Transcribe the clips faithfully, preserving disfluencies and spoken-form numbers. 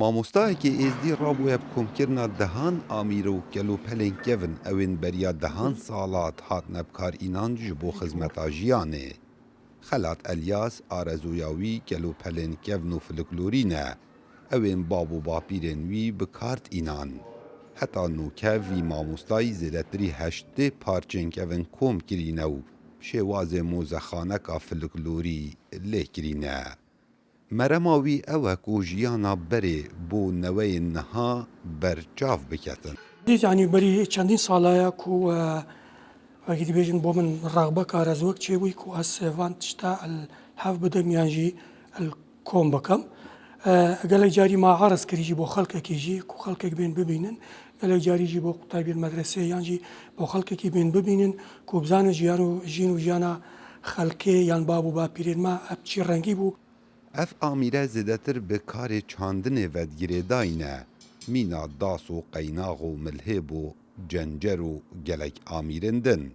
Mamostayekî êzdî rabûye bi komkirina dehan amîr û kelopelên kevin, ew ên beriya dehan salat hatine bi kar înan ji bo xizmeta jiyanê. Xelat Elyas, arezoya wî kelopelên kevn û filiklorî ne, ew ên bab û bapîrên wî bi kar tînan. Heta nûke vî mamostayî zêdetirî heştê parçên kevin kom kirîne û şêwazê mozexaneka filiklorî lê kirîne. Merema wî ew e ku jiyana berê bo neweyên niha berçav biketin. Dît, yanî berî çendîn sala ye ku, e, wekî dibêjin bo min rexbeka rezwek çêbûyî ku ez van tişta li hev bidim yan jî li kom bikim. E, gelek carî ma erz kirî jî bo xelkekî jî ku xelkek bên bibînin. Gelek carî jî bo qutaybiyên medresê yan jî bo xelkekî bên bibînin ku bizanin jiyan û jîn û jiyana xelkê yan bab û bapîrên me ev çi rengî bû. Ev amîre zêdetir bi karê çandinê ve girêdayî ne. Mîna das û qeynax û milhê bo cencer û gelek amîrên din.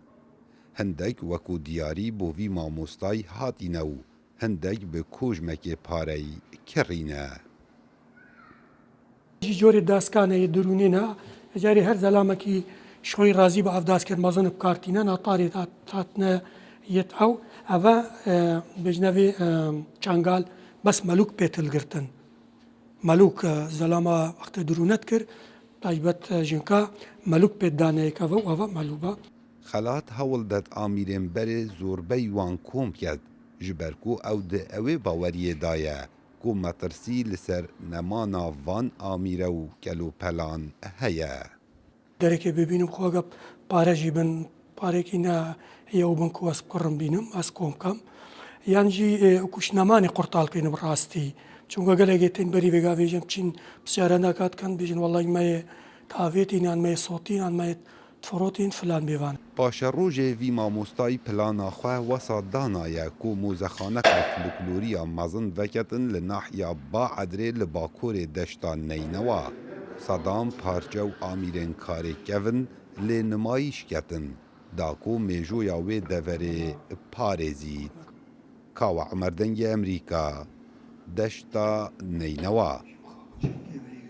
Hindek wekû diyarî bo vî mamostayî hatîne û hindek bi kojmekê pareyî kirîne. Jî corê daskane yê dirûnê ne, carê her zelamekî ji xwe yî razî be ev daskên mezin bi kar tîne, natarê hat-, hatine yêt ew. Eve, e, bêjine vê, e, çangal bes melûk pê hilgirtin. Melûk, e, zelama wextê dirûne dikir, taybet, e, jinka melûk pê dane yek eve û eve melû be. Xelat hewl det amîrên berê zorbey wan kom ket, ji ber ku ew di ewê baweriyê de ye ku metirsî li ser nemana van amîre û kelopelan heye. Gerekê bibînim xwe gep pare jî bin, parekî ne yew bin ku ez kurim bînim, ez kom kem. Yan jî, e, ku ji nemanê qurtal keynim rastî. Çunka gelekê tên berî vêga vêjin çîn pisyarendeka dikin, bêjin wellahî me yê tavêtîn yan me yê sotîn yan me yê Firotên filan bêvan. Paşerojê vî mamostayî plana xwe wesa danaye ku mozexaneka folklorî ya mezin veketin li nahiya Baedrê li bakurê deşta Neynewa. Sedan parçe û amîrên karê kevin lê nimayîş ketin, da ku mêjoya wê deverê parêzît. Kawa Emer, Dengê Emerîka, deşta Neynewa.